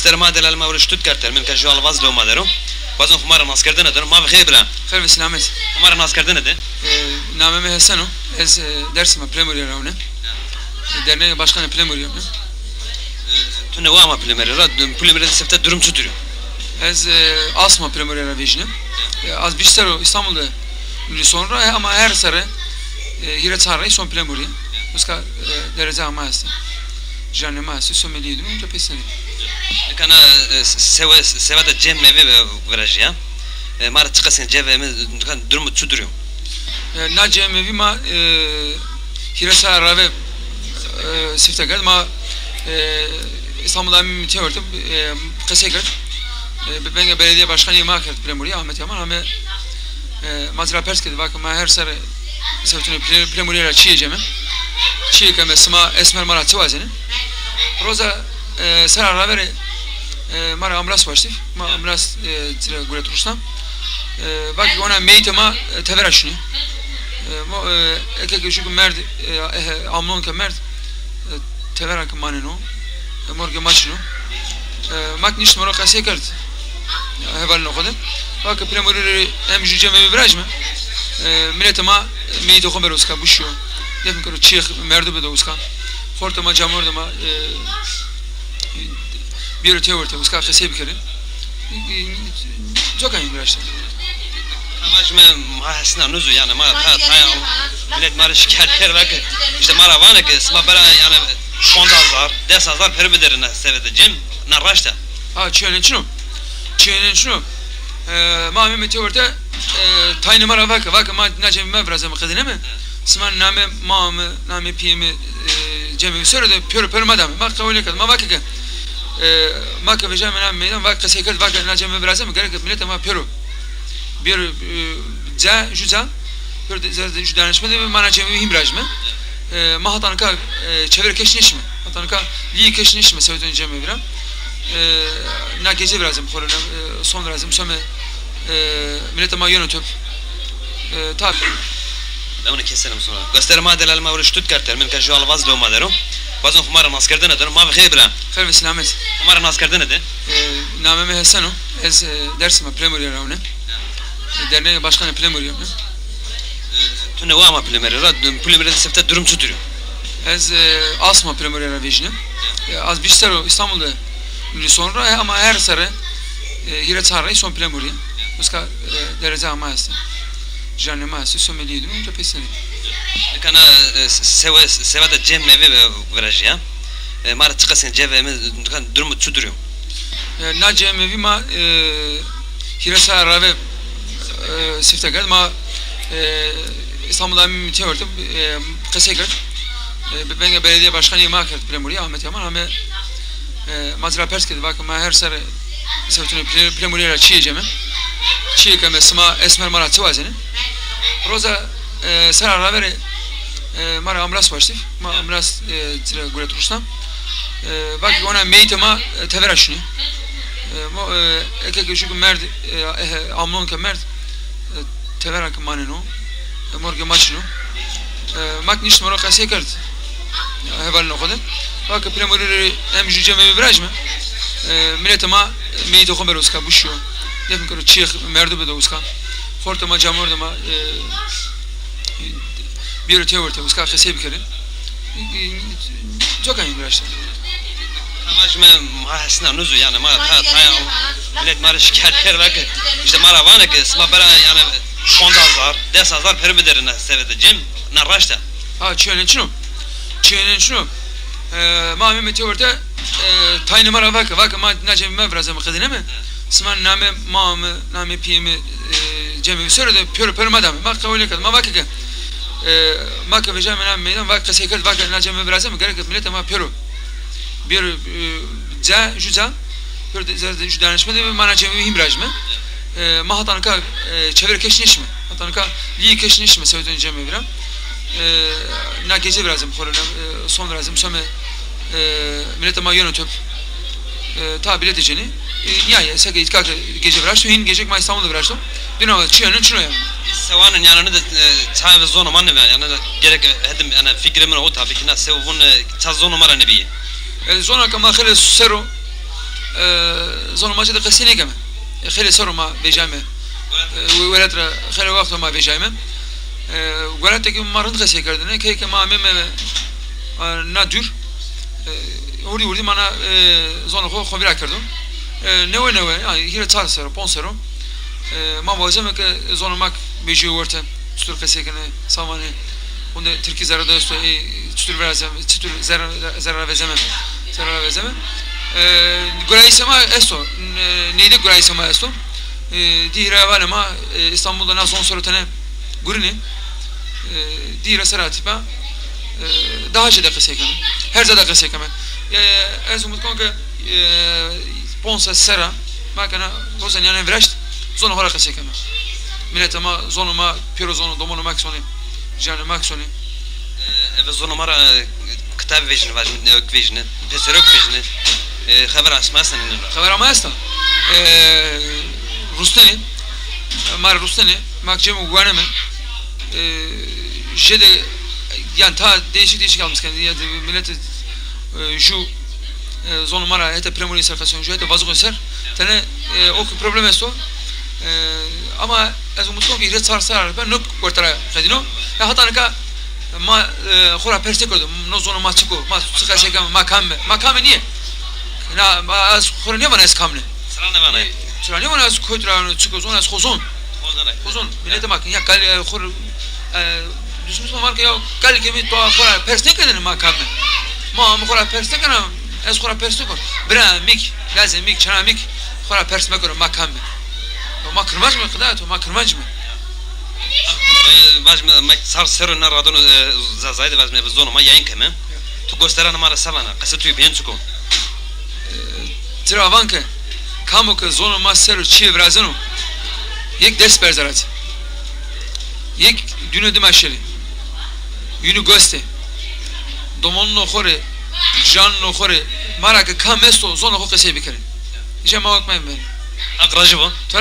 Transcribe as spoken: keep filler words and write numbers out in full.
Ser ma delalê ma ewro Stuttgart der, min ka ju alvaz lew ma dero. Wazon xo ma ra naskerdene dero. Ma ve xêr bira. Xêr ve selamet. Xo ma ra naskerdene de. E, namê mi Hesen o. Ez, e, Dêrsim a, Pilemurîye ra wune. E, dernegê başkanê Pilemurîye wune. E, tu newe ama Pilemurîye ra, Pilemurîye de sifte durum çutur o? Ez, e, asma Pilemurîye ra vejîne. E, az vîst serr o Îstanbul de nû son ra, e, ama her serre, e, hîrê çar rey son Pilemurîye. Uska, e, derece ama estê. Janê ma estê, some lîyê dime, uca pêsenê. Nika na, e, sewe, sewe de cem mevî, e, virajîya. E, ma ra çiqas, yanî cem mevî, nika durumu çutur o? E, na cem mevî ma, e, hîrê serr ra rave, e, sifte kerd. Ma, e, Îstanbul de amîme têwerte, e, qesey kerd. E, bi vengê belediye başkanî ma kerd Pilemurîye, Ahmet Yaman, ame, e, ma ci ra pers kerd, vake ma her serre sewtune Pile-, Pilemurîye ra çîyê ceme. Çîyê keme, sima esmer ma ra çi wazenê? Roza, e, serra raverê, e, ma rê ambulans waştî. Ma ambulans, e, ci rê guret ruşna. E, vake ona meyîtê ma, e, tevera şinê. E, mo, e, eke ke ju ke merd, e, e, amlon ke merd, e, tevera ke maneno. E, morgê ma çin o. E, ma ke niştîme ro qesey kerd. Hevalino xo de. Vake Pilemurîye rê hem ju cemevî virajîme. E, miletê ma meyîtê xo bero uska, bişîyo. Defn kero, çîyê merdu bido uska. Xortê ma, camordê ma, e, bêro têwerte uska qesey bikerê. E, e, coka hîn viraşte. Ma vajîme ma hesna nuzu, yanî ma ta, ta ya, milet ma rê şikayet kerd, vake îşte ma ra vanê ke sima bera, yanî, ponc hezar, des hezar pere biderê na sewe de cem, na raşt a? Ha, çîyêne çin o. Çîyêne çin o. E, ma amîme têwerte, e, tayînê ma ra vake, vake ma na cemê ma virazeme, qedîneme. Sima namê maa mi, namê pîyê mi, e, cemê mi sero de, pêro pêro ma dame. Ma qewul nêkerd. Ma vake ke, e, ma ke vejame na meydan, vake qesey kerd, vake na cemê mi virazeme, gereke miletê ma pêro bêro, e, ca, ju ca, pêro de, de, ju danişme de, ma na cemê mi hîn virajîme. E, ma hata nika, e, çeverê keşî nêşîme. Hata nika lîyê keşî nêşîme sewtune cemê mi vira. E, na gece virazîme xo rê, e, son virazîme, some, e, miletê ma yeno top. E, tabî. Lewne keselim sonra. Gosterê ma delalê ma ewro Stuttgart der, min ka ju alvaz lew ma dero. Wazon xo ma ra naskerdene dero. Ma ve xêr bira. Xêr ve selamet. Xo ma ra naskerdene de. E, namê mi Hesen o. Ez, e, Dêrsim a, Pilemurîye ra wune. E, dernegê başkanê Pilemurîye wune. E, tu newe ama Pilemurîye ra, Pilemurîye de sifte durum çutur o? Ez, e, asma Pilemurîye ra vejîne. E, az vîst serr o Îstanbul de nû son ra, e, ama her serre, e, hîrê çar rey son Pilemurîye. Uska, e, derece ama estê. Janê ma estê, some lîyê dime, uca pêsenê. Nika na, e, sewe, sewe de cem mevî, e, virajîya. E, ma ra çiqas, yanî cem mevî, nika durumu çutur o? E, na cemevî ma, e, hîrê serr ra rave, e, sifte kerd. Ma, e, Îstanbul de amîme têwerte, e, qesey kerd. E, bi vengê belediye başkanî ma kerd Pilemurîye, Ahmet Yaman, ame, e, ma ci ra pers kerd, vake ma her serre sewtune Pile-, Pilemurîye ra çîyê ceme. Çîyê keme, sima esmer ma ra çi wazenê? Roza, e, serra raverê, e, ma rê ambulans waştî. Ma ambulans, e, ci rê guret ruşna. E, vake ona meyîtê ma, e, tevera şinê. E, mo, e, eke ke ju ke merd, e, e, amlon ke merd, e, tevera ke maneno. E, morgê ma çin o. E, ma ke niştîme ro qesey kerd. Hevalino xo de. Vake Pilemurîye rê hem ju cemevî virajîme. E, miletê ma, e, meyîtê xo bero uska, bişîyo. Defn kero, çîyê merdu bido uska. Xortê ma, camordê ma, e, bêro têwerte, uska qesey bikerê. Coka hîn viraşte. Ma vajîme ma hesna nuzu, yanî ma ta, ta ya, milet ma rê şikayet kerd, vake îşte ma ra vanê ke sima bera, yanî, ponc hezar, des hezar pere biderê na sewe de cem, na raşt a? Ha, çîyêne çin o. Çîyêne çin o. E, ma amîme têwerte, e, tayînê ma ra vake, vake ma na cemê ma virazeme, qedîneme. Sima namê maa mi, namê pîyê mi, e, cemê mi sero de, pêro pêro ma dame. Ma qewul nêkerd. Ma vake ke, e, ma ke vejame na meydan, vake qesey kerd, vake na cemê mi virazeme, gereke miletê ma pêro bêro, e, ca, ju ca, pêro de, de, ju danişme de, ma na cemê mi hîn virajîme. E, ma hata nika, e, çeverê keşî nêşîme. Hata nika lîyê keşî nêşîme sewtune cemê mi vira. E, na gece virazîme xo rê, e, son virazîme, some, e, miletê ma yeno top. E, ta bîle de cenê. E, nîya ye, seke îtka ke gece viraşto, hîn gecek ma Îstanbul de viraşto. Bîna çîyêne çin o yanî. Sewanin yanî de, e, çayê ve zonê ma nêbîya, yanî de gerek hedim, yanî fikrê min o tabî ke na sewe vun, e, ça zonê ma ra nêbîyê. E, zona ke ma xêlê ser o, E, zonê ma ci de qesey nêkeme. E, xeylê serro ma vejîyayme. E, we-, welat ra xeylê wexto ma vejîyayme. E, welatê ke ma rind qesey kerdêne, key ke ma ameyme, e, na dûr, e, hurdî hurdî ma na, e, zonê xo xo vîra kerdo. E, newe newe, yanî hîrê çar serro, ponc serro, e, ma wazeme ke zonê ma vejîyo werte, çitur qesey kenê, se vanê. Hunde tirkî zerre de esto, ey çitur virazeme, çitur zerre, zerre ra vezeme, zerre ra vezeme. E, gurayîsê ma esto, n-, neyde gurayîsê ma esto. E, di hîrê hevalê ma, e, Îstanbul de na zon ser o tenê gurînê. E, di hîrê serra tîpa, e, daha jêde qesey keme. Her ca de qesey keme. E, ez umut kon ke, e, ponc ses serra ma kena, roze nîyanên viraşt, zonê xo ra qesey keme. Miletê ma, zonê ma, pêro zonê, domonê ma kî sonê, jiyanê ma kî sonê. E, eve zonê ma ra, e, kitabî vejîne, vajîme, newek vejîne, pêserok vejîne. E, xever asma estene nîno ra? Xevera ma esta. E, rusnenê, ma rê rusnenê, ma kî cême waneme. E, jêde, yanî ta değişik değişik almış kendini, ya da millet, e, ju, e, zonê ma ra hete premurî ser qesonê, ju hete vazixonê ser. Tenê, e, o ki problem esto. E, ama ez umut kon ki hîrê çar serra ra ben no werte ra qedîno. Ya hata nika ma, e, xo ra pers nêkerdo, no zonê ma çik o, ma çi qesey keme, ma kam îme, ma kam îme nîyê. Na, ma ez xo ra nêvana ez kam îme. Sira nêvana. E, sira nêvana ez kotî ra, çik o zon, ez xo zon. Xo zon. Xo zon. Miletê ma ki, ya kal, e, xo ra, e, dusmîs ma van ke ya kal ke mi to xo ra pers nêkerdêne ma kam îme. Ma, ma xo ra pers nêkena, ez xo ra pers nêkon. Bira mik, lazê mik, çira mik, xo ra pers mekero ma kam îme. Ma kirmanc îme, qida to, ma kirmanc îme. E, vajîme, ma çar serro na radon, e, zazayî de vajîme, eve zonê ma yayın keme. Tu gosteranê ma ra se vana, qesê tu yê bîyên çik o? E, tira van ke, kamo ke zonê ma ser o çîyê virazeno, yek dest berze ra ci. Yek dûne dima şelê. Yûnî gostê. Domonunê xo rê, janunê xo rê, ma ra ke kam esto, zonê xo qesey bikerê. Îja ma wek ma benê. Haq rajî bo. To